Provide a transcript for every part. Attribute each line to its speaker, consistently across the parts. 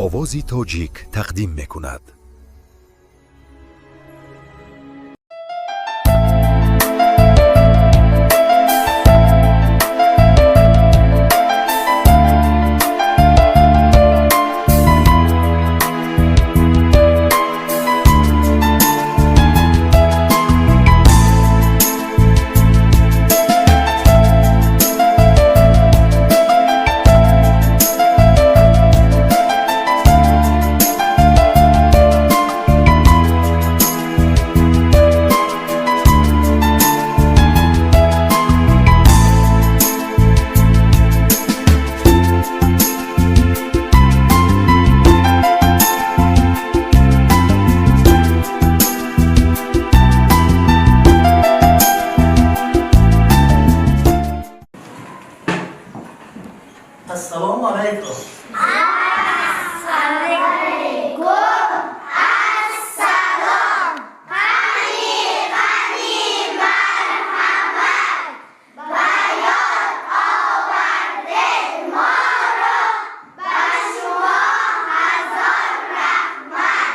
Speaker 1: Овози тоҷик тақдим мекунад.
Speaker 2: Ассалому алайкум.
Speaker 3: Ассалом. Qani, qani, marhamat. Ба ёд овардед моро, ба шумо ҳазор раҳмат.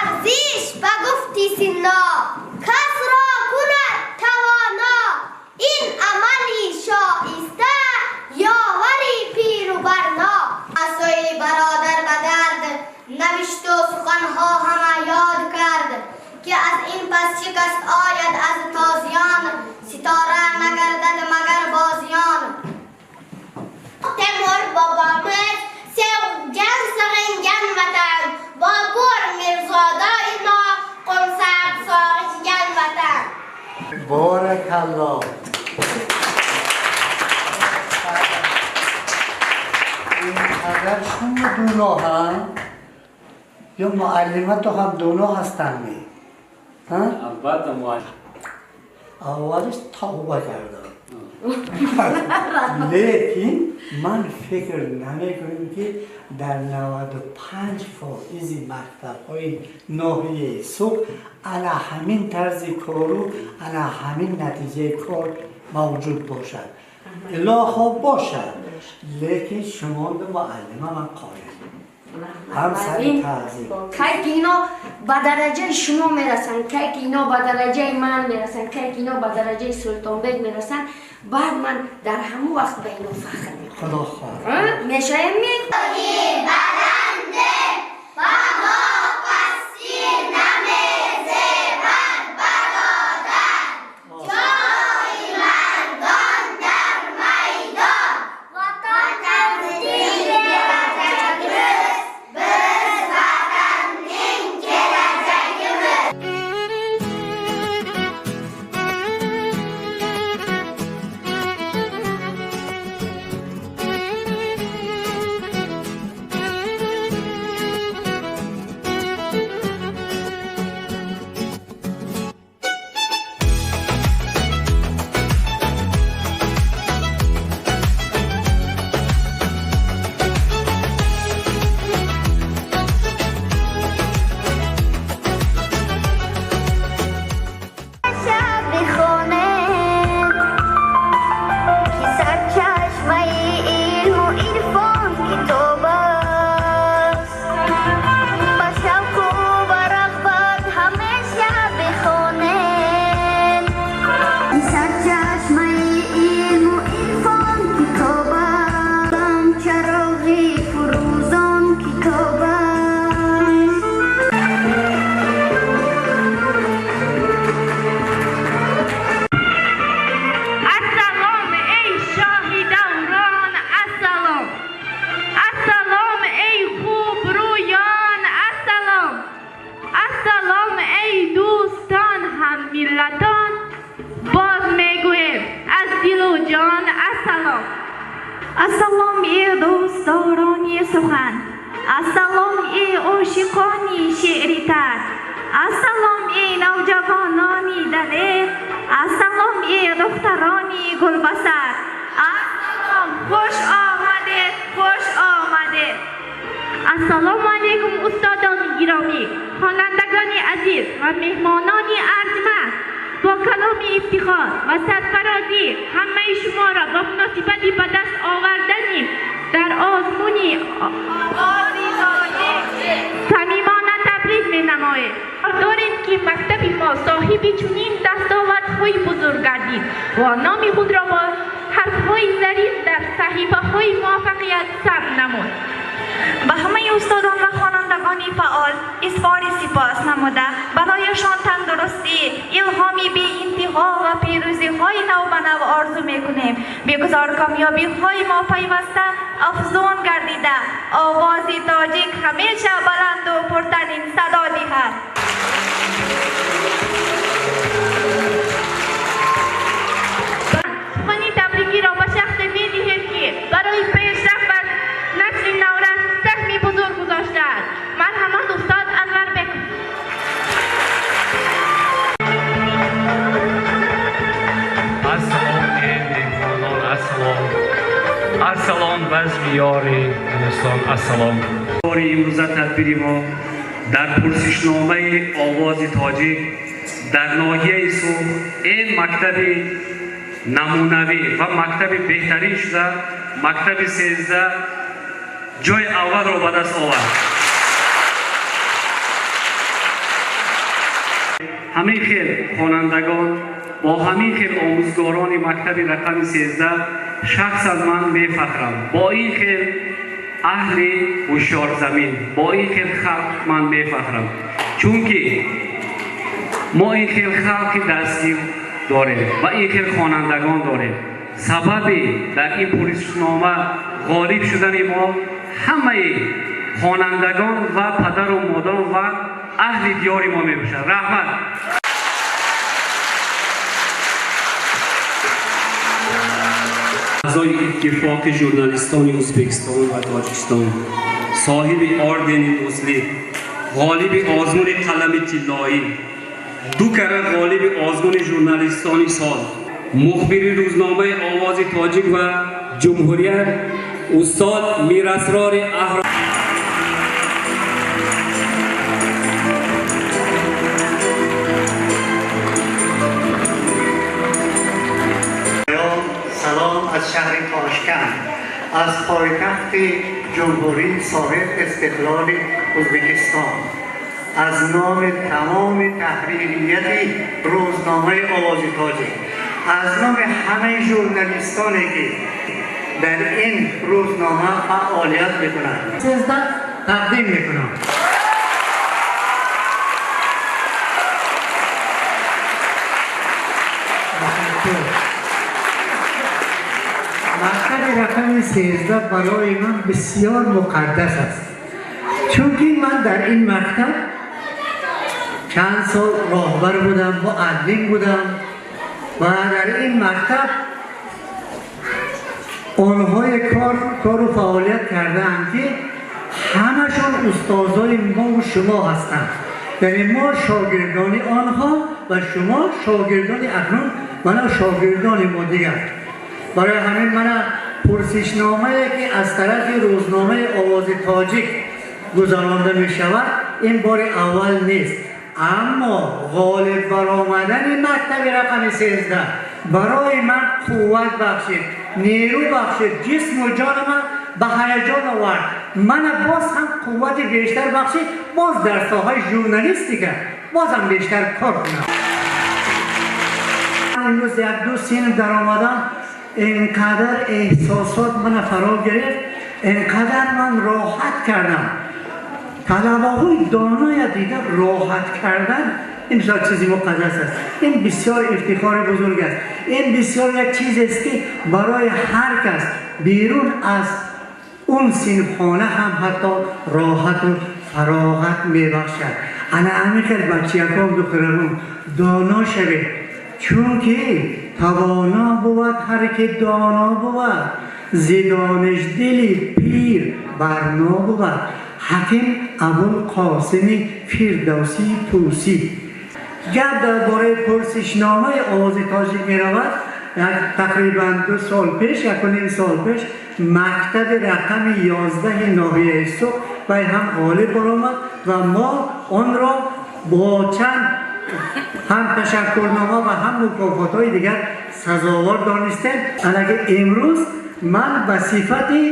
Speaker 3: Арзиш ба гуфти Сино касро кунад тавоно. Ин амали шоиста ёвари пиру барно. Асои бародар ба дард навишту суханҳо ҳама ёд кард, ки аз ин пас шикаст ояд аз тозиён, ситора нагардад магар бозиён. Temur bobomiz sevgan, sig'ingan vatan, Bobur Mirzo doimo qo'msab sog'ingan vatan.
Speaker 2: Боракалло. این قدر شما دونا هم یا معلمت هم دونا هستن می ها؟
Speaker 4: Албатта, муаллим.
Speaker 2: Аввалиш тавба кардам, лекин ман фикр намекунем, ки дар 95 фоизи мактабҳои ноҳияи Суғд ана ҳамин тарзи кору ана ҳамин натиҷаи кор мавҷуд бошад. Илоҳо бошад, лекин шумо муаллима ман қоил ҳам сари таъзим.
Speaker 5: Кай ки ино ба дараҷаи шумо мерасанд, кай ки ино ба дараҷаи ман мерасанд, кай ки ино ба дараҷаи Султонбек мерасанд, баъд ман дар ҳамон вақт ба ино фахр мекунам.
Speaker 2: Худо хоҳад.
Speaker 5: Мешавем ми?
Speaker 3: Баланде ба мо пастӣ намезебад, бародар. Ҷои мардон дар майдон. Ватанам kelajagimiz, biz vatanning kelajagimiz. Шаб бихонем, ки сарчашмаи илму ирфон китоб аст. Ба шавқу ба рағбат ҳамеша бихонем, ки сарчашмаи илму ирфон китоб аст. Чароғи фурӯзон китоб аст.
Speaker 6: Ассалом, эй шоҳи даврон, ассалом! Ассалом, эй хубрӯён, ассалом! Ассалом, эй дӯстон, ҳаммиллатон! Боз мегӯем аз дилу ҷон ассалом!
Speaker 7: Ассалом, эй дӯстдорони сухан! Ассалом, эй ошиқони шеъри тар! Ассалом, эй навҷавонони далер! Ассалом, эй духтарони гулбасар!
Speaker 6: Ассалом, хуш омадед, хуш омадед! Ассалому алайкум, устодони гиромӣ, хонандагони азиз ва меҳмонони арҷманд! Бо каломи ифтихор ва сарфарозӣ ҳамаи шуморо ба муносибати ба даст овардани дар озмуни овози ки мактаби мо соҳиби чунин дастовардҳои бузург гардид ва номи худро бо ҳарфҳои зарин дар саҳифаҳои муваффақият сабт намуд.
Speaker 7: Ба ҳамаи устодон ва хонандагони фаъол изҳори сипос намуда, барояшон тандурустӣ, илҳоми беинтиҳо ва пирӯзиҳои навбанав орзу мекунем. Бигузор комёбиҳои мо пайваста афзун гардида, овози тоҷик ҳамеша баланду пуртанин садо диҳад.
Speaker 6: Сухани табрикиро ба шахсе медиҳем, ки барои пешрафт ва насли наврас саҳми бузург гузоштааст. Марҳамат, устод Анварбек.
Speaker 4: Ассалом, эй меҳмонон, ассалом, ассалом, базми ёри дӯстон, ассалом. Бори имрӯза тадбири мо дар пурсишномаи Овози Тоҷик дар ноҳияи Суғд ин мактаби намунавӣ ва мактаби беҳтарин шуда, мактаби 13 ҷои аввалро ба даст овард. Ҳамин хел хонандагон бо ҳамин хел омӯзгорони мактаби рақами 13 шахсан ман мефахрам. Бо ин хел аҳли ҳушёрзамин, бо ин хел халқ ман мефахрам, чунки мо ин хел халқи дастгир дорем ва ин хел хонандагон дорем. Сабаби дар ин пурсишнома ғолиб шудани мо ҳамаи хонандагон ва падару модарон ва аҳли диёри мо мебошад. Раҳмат.
Speaker 8: Аъзои Иттифоқи журналистони Ӯзбекистон ва Тоҷикистон, соҳиби ордени Дӯстлик, ғолиби озмуни Қалами тиллоӣ, ду карра ғолиби озмуни журналистони сол, мухбири рӯзномаи Овози Тоҷик ва Ҷумҳурият, устод Мирасрори Аҳрор.
Speaker 2: Салом аз шаҳри Тошканд, аз пойтахти ҷумҳурии соҳиб истиқлоли Ӯзбекистон, аз номи тамоми таҳририяти рӯзномаи Овози Тоҷик, аз номи ҳамаи журналистоне ки дар ин рӯзнома фаъолият мекунанд, 13 тақдим мекунам. Мактаби рақами 13 барои ман бисёр муқаддас аст, чунки ман дар ин мактаб чанд сол роҳбар будам, муаллим будам ва дар ин мактаб онҳое кору фаъолият кардаанд, ки ҳамашон устозои мо шумо ҳастанд. Яъне мо шогирдони онҳо ва шумо шогирдони акнун мана шогирдони мо дигар. Барои ҳамин мана пурсишномае ки аз тарафи рӯзномаи Овози Тоҷик гузаронда мешавад, ин бори аввал нест, аммо ғолиб баромадани мактаби рақами 13 барои ман қувват бахшид, нерӯ бахшид, ҷисму ҷони ман ба ҳаяҷон овард, мана боз ҳам қуввати бештар бахшид, боз дар соҳаи журналистика бозам бештар кор кунам. Имрӯз як-ду синф даромадам, инқадар эҳсосот мана фаро гирифт, инқадар ман роҳат кардам. Талабаҳои доноя дида роҳат кардан ин бисёр чизи муқаддас аст, ин бисёр ифтихори бузург аст, ин бисёр як чизест ки барои ҳар кас берун аз он синфхона ҳам ҳатто роҳату фароғат мебахшад. Ана ҳамин хел бачиякон, духтарон, доно шавед, чунки тавоно бувад ҳар ки доно бувад, зи донишдили пир барно бувад. Ҳаким Абулқосими Фирдавсии Тӯсӣ. Гап дар бораи пурсишномаи Овози Тоҷик меравад. Тақрибан 2 сол пеш, 1.5 сол пеш, мактаби рақами 11 ноҳияи Суғд вай ҳам ғолиб баромад ва мо онро бо чанд ҳам ташаккурнома ва ҳам мукофотҳои дигар сазовор донистем. Анаки имрӯз ман ба сифати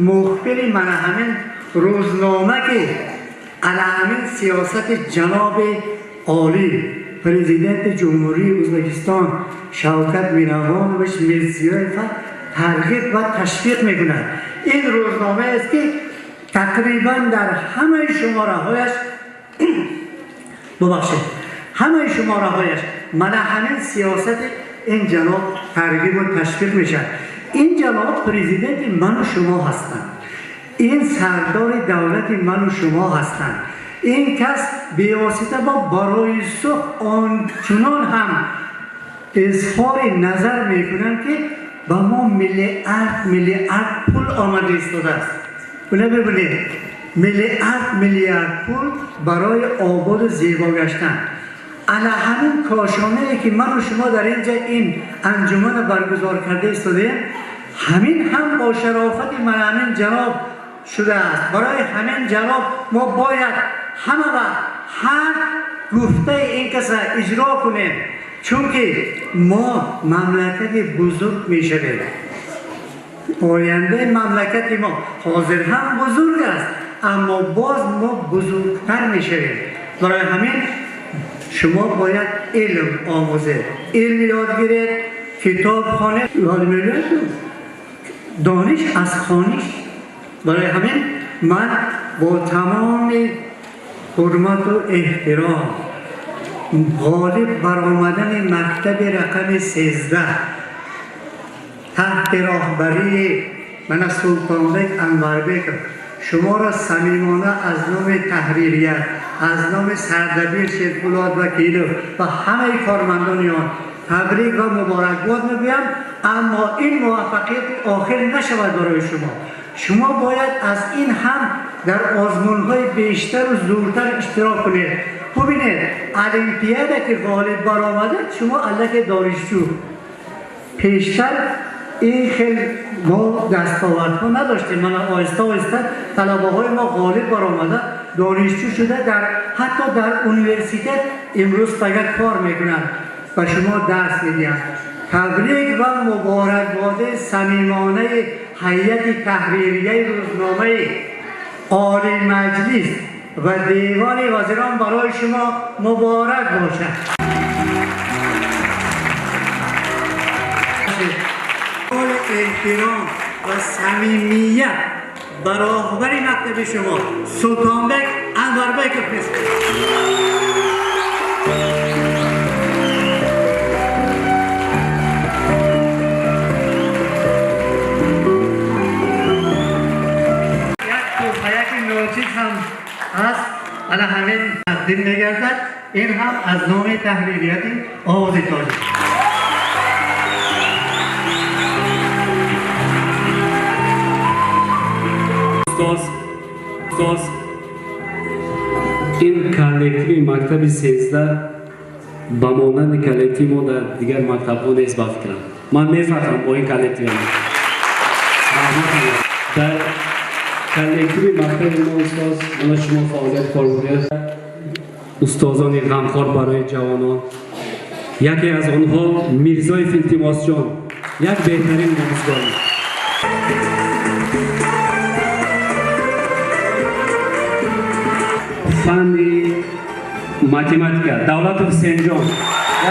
Speaker 2: мухбири мана ҳамин рӯзнома ки ана ҳамин сиёсати ҷаноби Олӣ, Президенти Ҷумҳурии Ӯзбекистон Шавкат Миромонович Мирзиёев тарғиб ва ташвиқ мекунад. Ин рӯзнома аст ки тақрибан дар ҳамаи шумораҳояш, бубахшед, ҳамаи шумораҳояш мана ҳамин сиёсати ин ҷаноб тарғибу ташвиқ мешавад. Ин ҷаноб президенти ману шумо ҳастанд, ин сардори давлати ману шумо ҳастанд. Ин кас бевосита бо барои сухт ончунон ҳам изҳори назар мекунанд, ки ба мо миллиард миллиард пул омада истодааст. Уна бибинед, миллиард миллиард пул барои ободу зебо гаштан. Ана ҳамин кошонае ки ману шумо дар инҷа ин анҷумана баргузор карда истодаем, ҳамин ҳам бо шарофати мана ҳамин ҷаноб шудааст. Барои ҳамин ҷаноб мо бояд ҳама вақт ҳар гуфтаи ин каса иҷро кунем, чунки мо мамлакати бузург мешавем. Ояндаи мамлакати мо ҳозир ҳам бузург аст, аммо боз мо бузургтар мешавем. Барои ҳамин шумо бояд илм омӯзед, илм ёд гиред, китоб хонед. Мегӯяд, дониш аз хониш. Барои ҳамин ман бо тамоми ҳурмату эҳтиром ғолиб баромадани мактаби рақами 13 таҳти роҳбарии мана Султонбек Анварбеков шуморо самимона аз номи таҳририят, аз номи сардабир Шерпулод Вакилов ва ҳамаи кормандони он табрик ва муборакбод мегӯям. Аммо ин муваффақияти охир нашавад барои шумо. Шумо бояд аз ин ҳам дар озмунҳои бештару зуртар иштирок кунед. Бубинед, олимпиада ки ғолиб баромадед, шумо аллакай донишҷӯ. Пештар ин хел мо дастовардҳо надоштем. Мана оҳиста оҳиста талабаҳои мо ғолиб баромада, донишҷӯ шуда, ҳатто дар университет имрӯз фақат кор мекунанд ва шумо дарс медиҳанд. Табрик ва муборакбоди самимонаи ҳайати таҳририяи рӯзномаи Олии Маҷлис ва Девони Вазирон барои шумо муборак бошад. Эҳтиром ва самимият ба роҳбари мактаби шумо Султонбек Анварбеков меспорам. Як туҳфаяки ночиз ҳам ҳаст, ана ҳамин тақдим мегардад. Ин ҳам аз номи таҳририяти Овози Тоҷик.
Speaker 8: Устоз, ин коллективи мактаби 13 ба монанди коллективи мо дар дигар мактабҳо нест, ба фикрам. Ман мефахрам бо ин коллективам. Дар коллективи мактаби мо, устоз, мана шумо фаъолият кор бурдед, устозони ғамхор барои ҷавонон. Яке аз онҳо Мирзоев Илтимосҷон, як беҳтарин омӯзгор. Фанни математика Давлатов Ҳусейнҷон,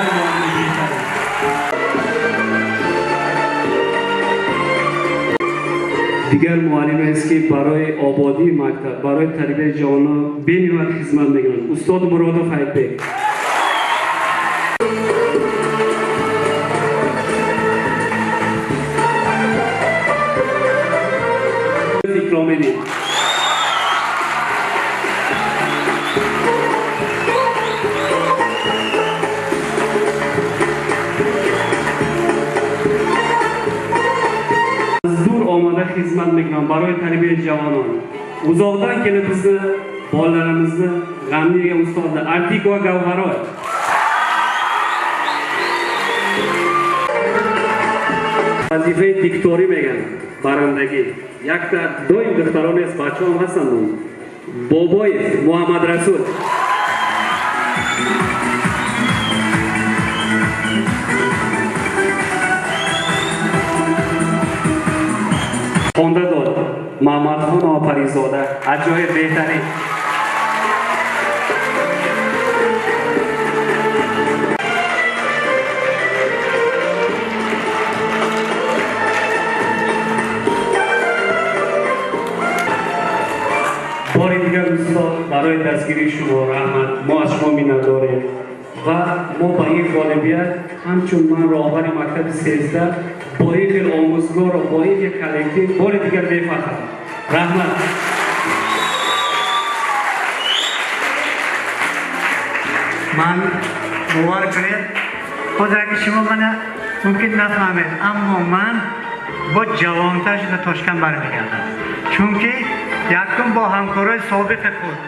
Speaker 8: як муаллими беҳтарин. Дигар муаллимест ки барои ободии мактаб, барои тарбияи ҷавонон бениҳоят хизмат мекунанд, устод Муродов Ҳайбек. Икромиддин. Омада хизмат мекунам барои тарбияи ҷавонон. Uzoqdan kelib bizni bolalarimizni g'amli yegan ustozlar Artikova Gavharoy. Vazifаи дикторӣ меган барандагӣ. Якта доим духтарон нест, бачаҳо ҳам ҳастанд. Бобоев Муҳаммад Расул. Хонда дод Мамадхон Офаринзода, аҷоиб беҳтарин. Бори дигар устод барои дастгирии шумо раҳмат, мо аз шумо миннатдорем ва мо ба ин ғолибият ҳамчун ман роҳбари мактаби 13 бо ин хел омӯзгору бо ин хел коллектив бори дигар мефахрам. Раҳмат.
Speaker 2: Ман бовар кунед, ҳозир шумо мана мумкин нафаҳмед, аммо ман бо ҷавонтар шуда Тошканд бармегардам, чунки якум бо ҳамкорои собиқи худ,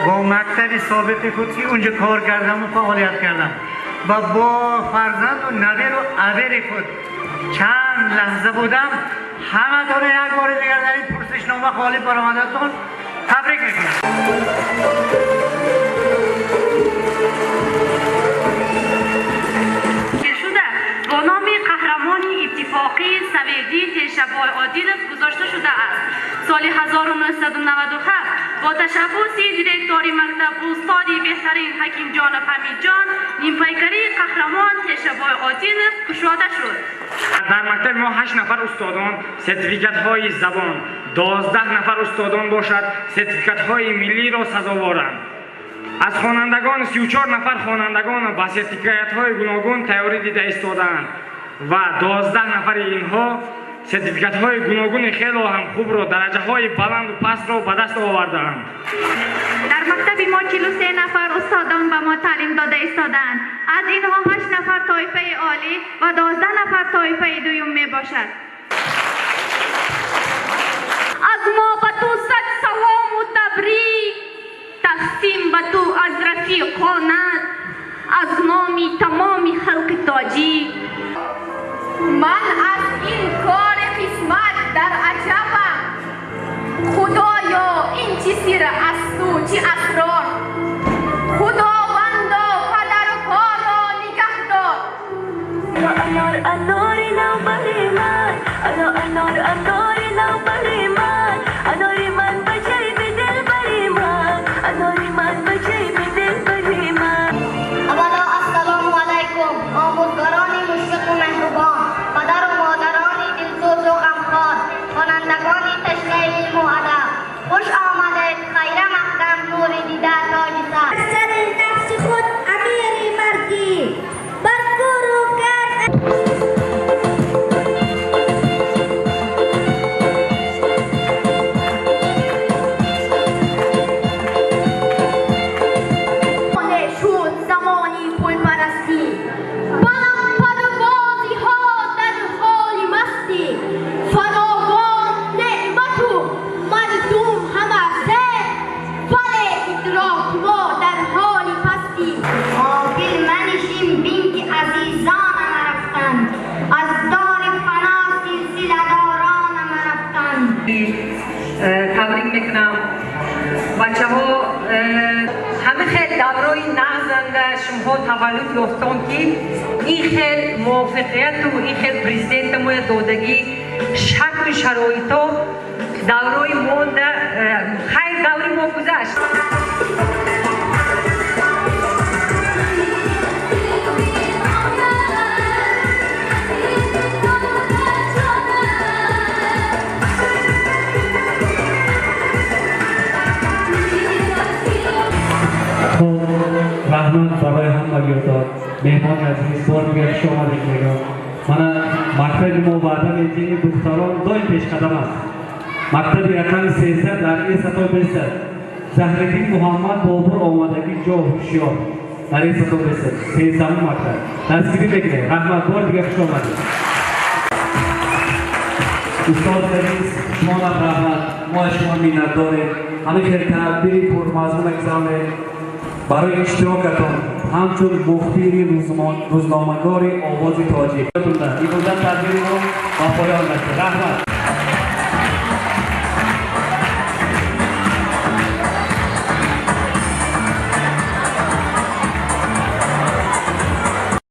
Speaker 2: бо мактаби собиқи худ ки унҷо кор кардаму фаъолият кардам ва бо фарзанду наберу абери худ чанд лаҳза будам, ҳаматонро як бори дигар дар ин пурсишнома ғолиб баромадатон табрик мекунам.
Speaker 9: Бо номи қаҳрамони иттифоқии советӣ Тешабой Одилов гузошта шудааст. Соли 1997 бо ташаббуси директори мактаб устоди беҳтарин Ҳакимҷонов Ҳамидҷон нимпайкарии қаҳрамон Тешабой Одилов кушода шуд.
Speaker 10: Дар мактаби мо 8 нафар устодон сертификатҳои забон, 12 нафар устодон бошад сертификатҳои миллиро сазоворанд. Аз хонандагон 34 нафар хонандагон ба сертификатҳои гуногун тайёрӣ дида истодаанд ва 12 нафари инҳо сертификатҳои гуногуни хело ҳам хубро, дараҷаҳои баланду пастро ба даст овардаанд.
Speaker 7: Дар мактаби мо 43 нафар устодон ба мо таълим дода истодаанд. Аз инҳо 8 нафар тоифаи олӣ ва 12 нафар тоифаи дуюм мебошад.
Speaker 9: Аз мо ба ту сад салому табрик, тақсим ба ту аз рафиқонат, аз номи тамоми халқи тоҷик.
Speaker 11: Ман аз ин кори қисмат дар аҷабам. Худоё, ин чӣ сир асту чӣ асрор. Худовандо, падарҳоро нигаҳдор.
Speaker 3: Анор, анори навбари ман, анор, анори навбари ман, анори ман ба ҷайби дилбари ман, анори ман ба ҷайби дилбари ман.
Speaker 12: Аввало ассалому алайкум, омӯзгорони мушфиқу меҳрубон, падару модарони дилсӯзу ғамхор, хонандагони ташнаи илму адаб. Хуш омадед, хайра мақдам, нури дида тоҷи сар.
Speaker 3: Сари нафси худ амири мардӣ, бар кӯру кар.
Speaker 11: Шуд замони пулпарастӣ, баландпарвозиҳо дар ҳоли мастӣ, фаровон неъмату мардум ҳама зер, вале идроки мо дар ҳоли пастӣ.
Speaker 12: Ғофил манишин бин ки азизонам рафтанд, аз дори фано силсиладоронам рафтанд.
Speaker 13: Табрик мекунам бачаҳо, ҳама хел даврои нағзанда шумоҳо таваллуд ёфтон ки ин хел мувофиқияту ин хел президента моя додагӣ шарту шароито даврои монда хайр даври мо гузашт.
Speaker 8: Раҳмат барои ҳамагиётон. Меҳмони азиз, бор дигар хуш омадед мегӯям. Мана мактаби мо ваъда медиҳем, духтарон доим пешқадам аст. Мактаби рақами 13 дар ин сато бесад. Заҳриддин Муҳаммад Бобур омадагӣ ҷо ҳушёр. Дар ин сато бесад. 13-ум мактаб. Дастгирӣ мекунем. Раҳмат, бор дигар хуш омадед. Устод азиз, шумонам раҳмат. Мо аз шумо миннатдорем. Ҳамин хел тадбири пурмазмуна гузаронед. Барои иштирокатон ҳамчун мухбири рӯзномагори Овози Тоҷик. Ибода тадбири мо ба поён расид. Раҳмат.